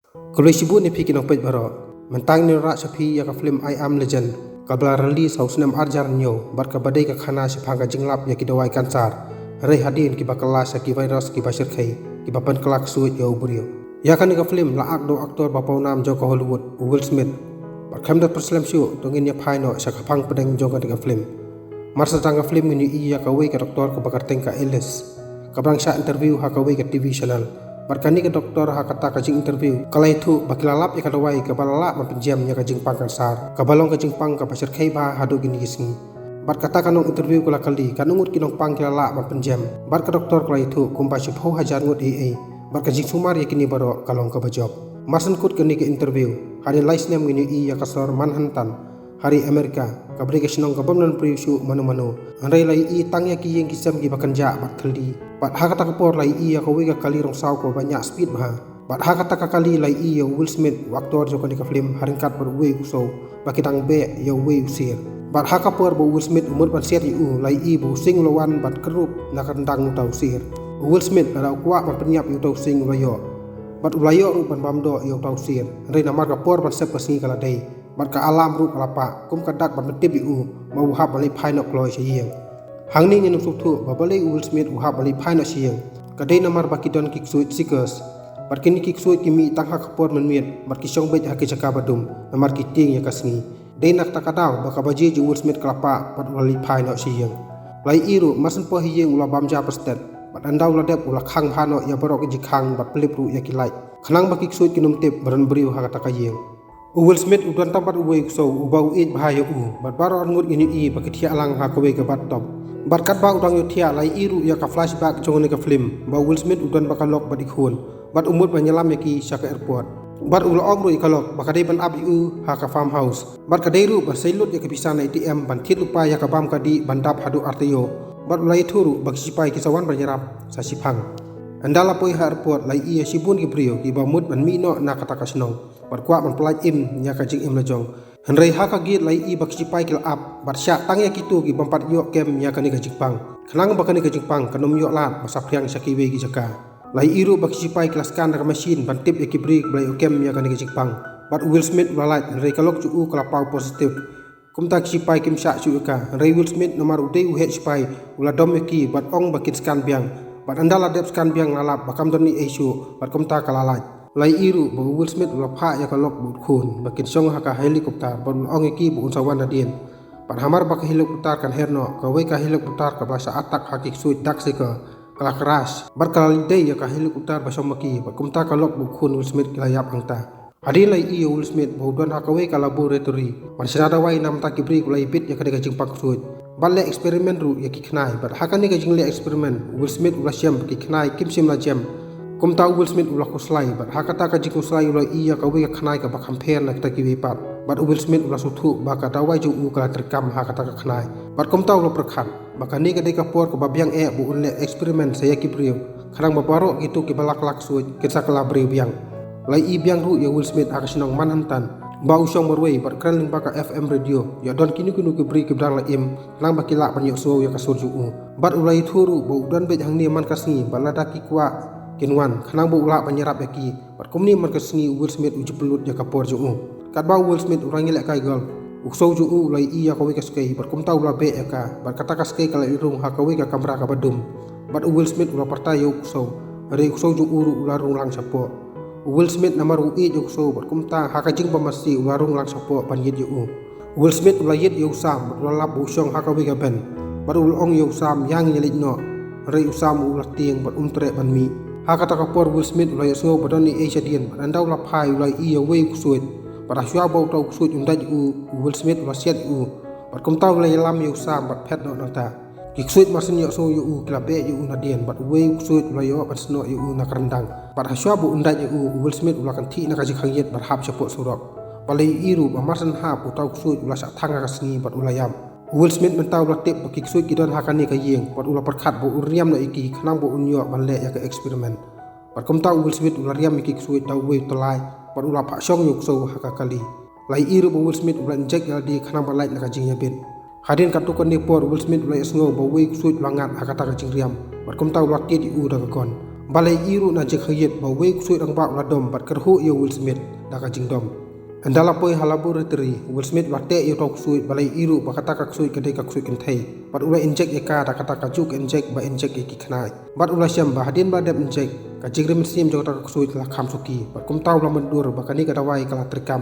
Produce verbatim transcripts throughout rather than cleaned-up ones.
Khublei shibun ïa phi ki nongpeit baroh. Mynta ngin ïa rah sha phi ïa ka film I Am Legend, kaba la release ha u snem arhajar hynñiew, bad kaba dei ka khana shaphang ka jinglap ïa ki dawai kansar, hynrei hadien kiba kylla sha ki virus kiba shyrkhei, kiba pynkylla ksuid ïa u briew. Ïa kane ka film la act da u aktor ba pawnam jong ka Hollywood, u Will Smith. Bad khlem da pynslem shuh, to ngin ïa phai noh sha ka phang pdeng jong kane ka film. Mar sdang ka film ngin ïohi ïa kawei ka doktor kaba kyrteng ka Alice, kaba dang shah interview ha kawei ka T V channel. Bad kane ka doktor ha kata ka jing-interview ka la ïathuh ba ki la lap ïa ka dawai kaba la lah ban pynjem ïa ka jingpang kansar, kaba long ka jingpang kaba shyrkhei bha haduh kine ki sngi. Bad kata ka nong-interview ka la kylli katno ngut ki nongpang ki la lah ban pynjem. Bad ka doktor ka la ïathuh kumba shiphew hajar ngut ei ei. Bad ka jingsumar ïa kine baroh ka long kaba jop. Mar shen kut kane ka interview, hadien lai snem ngin ïohi ïa ka sor Manhattan ha ri America, kaba dei ka shnong kaba ym don briew shuh mano mano. Hynrei la ïohi tang ïa ki ïing ki sem kiba kynjah bad khyldi. Bad ha kata ka por la ïohi ïa kawei ka kali rong saw kaba ñiah speed bha. Bad ha kata ka kali la ïohi ïa u Will Smith, u aktor jong kane ka film, ha ryngkat bad uwei u ksew, ba ki dang beh ïa uwei u sier. Bad ha ka por ba u Will Smith u mut ban siat ïa u, la ïohi ba u sing u la wan bad kyrrup na ka ryndang uta u sier. U Will Smith lada u kwah ban pynïap ïa uta u sing u la ïoh. Bad u la ïoh ruh ban bam doh ïa uta u sier. Hynrei namar ka por ban sep ka sngi ka la dei, bad ka alarm ruh ka la pah, kum ka dak ban pyntip ïa u ba u hap ban leit phai noh kloi sha ïing. Hangne ngin ym sngewthuh ba balei u Will Smith u hap ban leit phai noh sha ïing. Ka dei namar ba ki don ki ksuid seekers. Bad kine ki ksuid ki mih tang ha ka por mynmiet, bad ki shong beit ha ki jaka ba dum, namar ki tieng ïa ka sngi. Dei na kata ka daw ba ka baje jong u Will Smith ka la pah bad u la leit phai noh sha ïing. La ïohi ruh mar shen poi ha ïing u la bam ja pyrshah. Bad ynda u la dep u la khang bha noh ïa baroh ki jingkhang bad pynlip ruh ïa ki light, khnang ba ki ksuid kin ym tip ba don briew ha kata ka ïing. U Will Smith u don tang bad uwei u ksew uba u ïeit bha ïa u, bad baroh arngut ngin ïohi ba ki thiah lang ha kawei ka bathtub. Bad katba u dang ïohthiah la ïohi ruh ïa ka flashback jong kane ka film ba u Will Smith u don bad ka lok bad i khun, bad u mut ban ïalam ïa ki sha ka airport. Bad u la ong ruh ïa ka lok ba ka dei ban ap ïa u ha ka farmhouse. Bad ka dei ruh ban sei lut ïa ka pisa na A T M ban thied lypa ïa ka bam ka dih ban dap haduh ar taïew. Bad u la ïathuh ruh ba ki sipai kin sa wan ban ïarap sa shiphang. Ynda la poi ha airport la ïohi ïa shibun ki briew kiba mut ban mih noh na kata ka shnong bad kwah ban pyllait im ïa ka jingim la jong. Hynrei ha ka gate la ïohi ba ki sipai ki la ap bad shah tang ïa kito ki bym pat ïoh kem ïa kane ka jingpang, khnang ba kane ka jingpang kan ym ïoh lad ban saphriang sha kiwei ki jaka. La ïohi ruh ba ki sipai ki la scan da ka machine ban tip ïa ki briew kiba la ïoh kem ïa kane ka jingpang. Bad u Will Smith u la lait, hynrei ka lok jong u ka la paw positive. Kumta ki sipai kim shah shuh ïa ka, hynrei u Will Smith namar u dei u head sipai, u la dom ïa ki bad ong ba kin scan biang. Bad ynda la dep scan biang la lap ba kam don ei ei shuh, bad kumta ka la lait. La ïohi ruh ba u Will Smith u la phah ïa ka lok bad u khun ba kin shong ha ka helicopter bad u la ong ïa ki ba un sa wan hadien. Bad hamar ba ka helicopter kan her noh, kawei ka helicopter kaba la shah attack ha ki ksuid dark seeker ka la crash. Bad ka la leit dei ïa ka helicopter ba shong ma ki, bad kumta ka lok bad u khun Will Smith ki la ïap hangta. Hadien la ïohi ïa u Will Smith ba u don ha kawei ka laboratory ban shna dawai namar ki briew kiba la ïabit ïa kane ka jingpang ksuid. Bad leh experiment ruh ïa ki khnai, bad ha kane ka jingleh experiment u Will Smith u la shem ba ki khnai kim shym la jem. Kumta u Will Smith u la khuslai, bad ha kata ka jingkhuslai u la ïohi ïa kawei ka khnai kaba kham pher na kita kiwei pat. Bad u Will Smith u la sngewthuh ba ka dawai jong u ka la treikam ha kata ka khnai. Bad kumta u la pyrkhat ba kane ka dei ka por kaba biang eh ba un leh experiment sha ïa ki briew, khnang ba baroh kito kiba la kylla ksuid kin sa kylla briew biang. La ïohi biang ruh ïa u Will Smith ha ka shnong Manhattan ba u shong marwei bad kren lyngba ka F M radio ïa don kino kino ki briew kiba dang la im, khnang ba ki lah ban ïohsngew ïa ka sur jong u. Bad u la ïathuh ruh ba u don beit hangne man ka sngi bad lada ki kwah kin wan, khnang ba u lah ban ïarap ïa ki. Bad kumne man ka sngi u Will Smith u ju pynlut ïa ka por jong u. Katba u Will Smith u dang ïalehkai golf, u ksew jong u u la ïohi ïa kawei ka skei, bad kumta u la beh ïa ka, bad kata ka skei ka la rung ha kawei ka kamra kaba dum. Bad u Will Smith u la pyrta ïa u ksew, hynrei u ksew jong u ruh u la rung lang shapoh. U Will Smith namar u ïeit ïa u ksew, bad kumta ha ka jingbamasi u la rung lang shapoh ban ïit ïa u. U Will Smith u la ïit ïa u Sam bad u la lap ba u shong ha kawei ka bench. Bad u la ong ïa u Sam, ïa ngin ïa leit noh. Hynrei u Sam u la tieng bad um treh ban mih. Ha kata ka por u Will Smith u la ïohsngew ba don ei ei shadien, bad ynda u la phai u la ïohi ïa uwei u ksuid. Bad hashwa ba uta u ksuid un dait ïa u, u Will Smith u la siat ïa u. Bad kumta u la ïalam ïa u Sam bad phet noh nangta. Ki ksuid mar shen ïohsngew ïa u ki la beh ïa u nadien, bad uwei u ksuid u la ïoh ban snoh ïa u na ka ryndang. Bad hashwa ba un dait ïa u, u Will Smith u la kynthih na ka jingkhang ïit bad hap shapoh surok. Bad la ïohi ruh ba mar shen hap uta u ksuid u la shah thang ha ka sngi bad u la ïap. U Will Smith mynta u la tip ba ki ksuid ki don ha kane ka ïing, bad u la pyrkhat ba un riam noh ïa ki khnang ba un ïoh ban leh ïa ka experiment. Bad kumta u Will Smith u la riam ïa ki ksuid da uwei u tyllai, bad u la phah shong ïa u ksew ha ka kali. La ïohi ruh ba u Will Smith u la inject ïa lade khnang ba lait na ka jingïabit. Hadien katto katne por u Will Smith u la ïohsngew ba uwei u ksuid u la ngat ha kata ka jingriam, bad kumta u la tied ïa u da ka gun. Ba la ïohi ruh na jingkhangïit ba uwei u ksuid rangbah u la dom bad kyrhuh ïa u Will Smith da ka jingdom. Ynda la poi ha laboratory, u Will Smith u la teh ïa uta u ksuid ba la ïohi ruh ba kata ka ksuid ka dei ka ksuid kynthei. Bad u la injek ïa ka da kata ka juh ka injek ba injek ïa ki khnai. Bad u la shem ba hadien ba la dep injek, ka jingrim mynsiem jong kata ka ksuid ka la kham suki. Bad kumta u la mutdur ba kane ka dawai ka la treikam.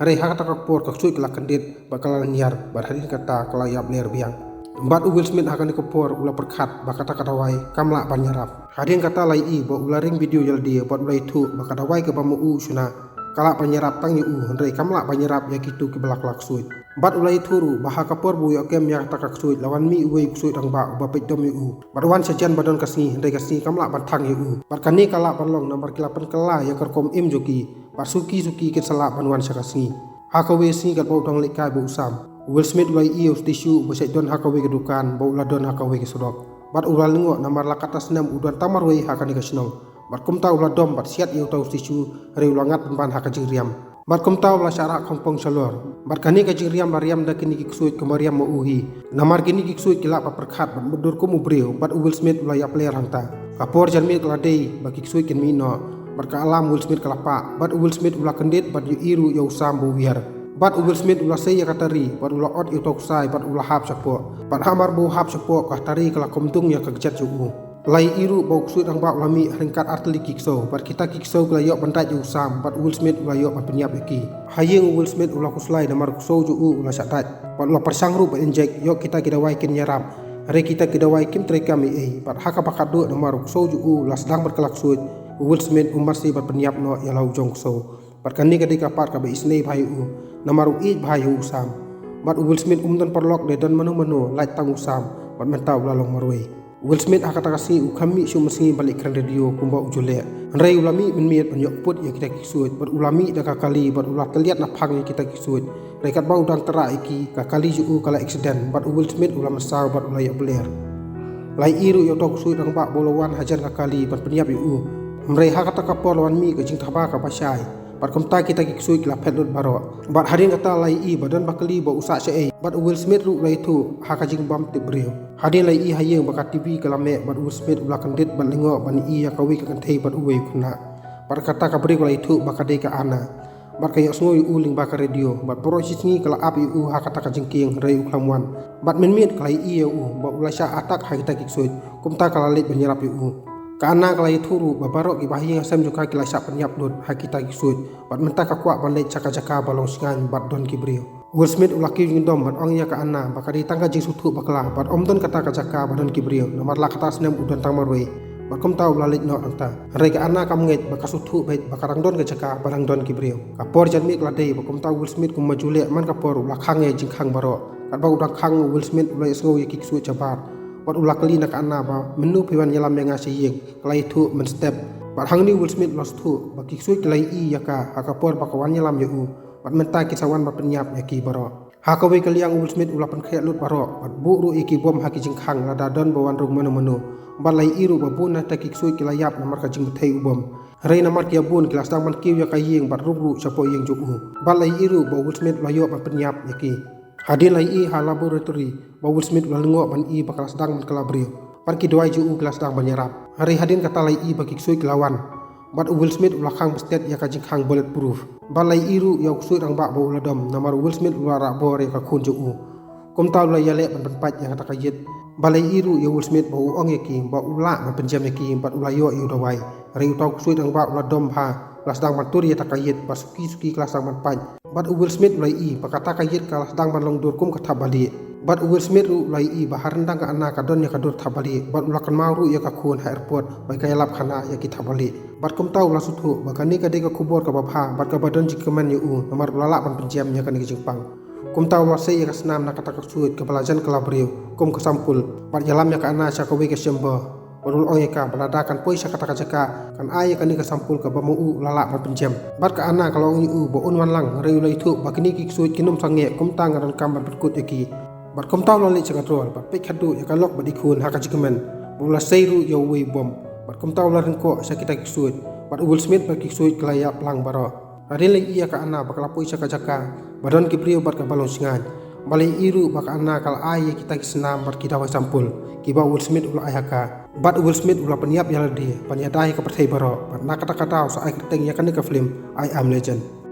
Hynrei ha kata ka por ka ksuid ka la kyndit bad ka la lynñiar, bad hadien kata ka la ïap ler biang. Bad u Will Smith ha kane ka por u la pyrkhat ba kata ka dawai kam lah ban ïarap. Hadien kata la ïohi ba u la ring video ïa lade bad u la ïathuh ba ka dawai kaba ma u u shna ka lah ban ïarap tang ïa u, hynrei kam lah ban ïarap ïa kito kiba la kylla ksuid. Bad u la ïathuh ruh ba ha ka por ba u ïoh kem ïa kata ka ksuid la wan mih uwei u ksuid rangbah uba peit dom ïa u. Bad u wan shajan ba don ka sngi, hynrei ka sngi kam lah ban thang ïa u. Bad kane ka lah ban long namar ki la pynkylla ïa ka rukom im jong ki. Bad suki suki kin sa lah ban wan sha ka sngi. Ha kawei ka sngi katba u dang lehkai bad u Sam, u Will Smith u la ïohi ïa u statue uba shait don ha kawei ka dukan ba u la don ha kawei ka surok. Bad u la lyngngoh namar la katta snem u don tang marwei ha kane ka shnong. Bad kumta u la dom bad siat ïa uta u statue, hynrei u la ngat pynban ha ka jingriam. Bad kumta u la shah rah khongpong shalor. Bad kane ka jingriam la riam da kine ki ksuid kumba riam ma u hi. Namar kine ki ksuid ki lah ban pyrkhat bad mutdur kum u briew, bad u Will Smith u la ïap ler hangta. Ka por janmiet ka la dei ba ki ksuid kin mih noh. Bad ka alarm Will Smith ka la pah. Bad u Will Smith u la kyndit bad ïohi ruh ïa u Sam ba u wiar. Bad u Will Smith u la sei ïa ka tari bad u la ot ïa uta u ksai bad u la hap shapoh. Bad hamar ba u hap shapoh, ka tari ka la kumdung ïa ka kjat jong u. La ïohi ruh ba u ksuid rangbah u la mih ha ryngkat artylli ki ksew, bad kita ki ksew ki la ïoh ban dait ïa u Sam, bad u Will Smith u la ïoh ban pynïap ïa ki. Ha ïing u Will Smith u la khuslai namar u ksew jong u u la shah dait. Bad u la pyrshang ruh ban injek ïoh kita ki dawai kin ïarap. Hynrei kita ki dawai kim treikam ei ei, bad ha kaba khatduh namar u ksew jong u u la sdang ban kylla ksuid, u Will Smith um marsi ban pynïap noh ïa la u jong u ksew. Bad kane ka dei ka part kaba isynei bha ïa u, namar u ïeit bha ïa u Sam. Bad u Will Smith um don paralok ne don mano mano, lait tang u Sam, bad mynta u la long marwei. U Will Smith ha kata ka sngi u kham mih shuh mynsngi ban leit kren radio kumba u ju leh. Hynrei u la mih mynmiet ban ïoh put ïa kita ki ksuid, bad u la mih da ka kali, bad u la tylliat naphang ïa kita ki ksuid. Hynrei katba u dang tyrah ïa ki, ka kali jong u ka la accident, bad u Will Smith u la mynsaw bad u la ïoh bler. La ïohi ruh ïa uta u ksuid rangbah ba u la wan hajan ka kali ban pynïap ïa u. Hynrei ha kata ka por la wan mih ka jingthaba kaba shai. Bad kumta kita ki ksuid ki la phet lut baroh. Bad hadien kata la ïohi ba don ba kali ba u sah shaei. Bad u Will Smith ruh u la ïathuh ha ka jingbam tip briew. Hadien la ïohi ha ïing ba ka TV ka la meh bad u Will Smith u la kyndit bad lyngngoh ban ïohi ïa kawei ka kynthei bad uwei u khynnah. Bad kata ka briew ka la ïathuh ba ka dei ka Anna. Bad ka ïohsngew ïa u lyngba ka radio. Bad baroh shi sngi ka la ap ïa u ha kata ka jingkieng hynrei u khlem wan. Bad mynmiet ka la ïohi ïa u ba u la shah attack ha kita ki ksuid. Kumta ka la leit ban ïarap ïa u. Ka Anna ka la ïathuh ruh ba baroh kiba ha ïing ha sem jong ka ki la shah pynïap lut ha kita ki ksuid. Bad mynta ka kwah ban leit sha ka jaka ba long shngaiñ bad don ki briew. U Will Smith u la kiew jingdom bad ong ïa ka Anna ba ka dei tang ka jingsngewthuh bakla bad ym don kata ka jaka ba don ki briew namar la katta snem u don tang marwei. Bad kumta u la leit noh nangta. Hynrei ka Anna kam ngeit ba ka sngewthuh beit ba ka dang don ka jaka ba dang don ki briew. Ka por janmiet ka la dei bad kumta u Will Smith kumba ju leh man ka por u la khang ïa jingkhang baroh. Katba u dang khang u Will Smith u la ïohsngew ïa ki ksuid shabar. Bad u la kylli na ka Anna ba mynno phi wan ïalam ïa nga sha ïing. Ka la ïathuh mynstep. Bad hangne u Will Smith u la sngewthuh ba ki ksuid ki la ïohi ïa ka ha ka por ba ka wan ïalam ïa u. Bad mynta ki sa wan ban pynïap ïa ki baroh. Ha kawei ka liang u Will Smith u la pynkhreh lut baroh bad buh ruh ïa ki bom ha ki jingkhang lada don ba wan rung mano mano. Bad la ïohi ruh ba bun na kita ki ksuid ki la ïap namar ka jingbthei u bom. Hynrei namar ki ïa bun ki la sdang ban kiew ïa ka ïing bad rung ruh shapoh ïing jong u. Bad la ïohi ruh ba u Will Smith u la ïoh ban pynïap ïa ki. Hadien la ïohi ha laboratory ba u Will Smith u la lyngngoh ban ïohi ba ka la sdang ban kylla briew. Bad ki dawai jong u ki la sdang ban ïarap. Hynrei hadien kata la ïohi ba ki ksuid ki la wan. Bad u Will Smith u la khang bstet ïa ka jingkhang bulletproof. Bad la ïohi ruh ïa u ksuid rangbah ba u la dom namar u Will Smith u la rah bor ïa ka khun jong u. Kumta u la ïaleh ban pynpait ïa kata ka ïit. Bad la ïohi ruh ïa u Will Smith ba u ong ïa ki ba u lah ban pynjem ïa ki bad u la ïoh ïa u dawai. Hynrei uta u ksuid rangbah u la dom bha, u la sdang ban tur ïa kata ka ïit bad suki suki ka la sdang ban pait. Bad u Will Smith u la ïohi ba kata ka ïit ka la sdang ban long dur kum ka thapbalieh. Bad u Will Smith ruh u la ïohi ba ha ryndang ka Anna ka don ïa ka dur thapbalieh bad u la kynmaw ruh ïa ka khun ha airport ba ka ïalap khana ïa ki thapbalieh. Bad kumta u la sngewthuh ba kane ka dei ka khubor kaba bha bad kaba don jingkmen ïa u namar u la lah ban pynjem ïa kane ka jingpang. Kumta u la sei ïa ka snam na kata ka ksuid kaba la jan kylla briew kum ka sampul bad ïalam ïa ka Anna sha kawei ka chamber. Bad u la ong ïa ka ba lada kan poi sha kata ka jaka kan ai ïa kane ka sampul kaba ma u u la lah ban pynjem. Bad ka Anna ka la ong ïa u ba un wan lang hynrei u la ïathuh ba kine ki ksuid kin ym sangeh kumta nga donkam ban pynkut ïa ki. Bad kumta u la leit sha ka drawer bad peit khadduh ïa ka lok bad i khun ha ka jingkmen. Bad u la sei ruh ïa uwei u bom. Bad kumta u la ryngkoh sha kita ki ksuid. Bad u Will Smith bad ki ksuid ki la ïap lang baroh. Hadien la ïohi ïa ka Anna ba ka la poi sha ka jaka ba don ki briew bad kaba long shngaiñ. Balei i ruh ba ka Anna ka la ai ïa kita ki snam bad ki dawai sampul kiba u Will Smith u la ai ha ka. Bad u Will Smith u la pynïap ïa lade ban ïada ïa ka pyrthei baroh. Bad na kata ka daw sa ai kyrteng ïa kane ka film I Am Legend.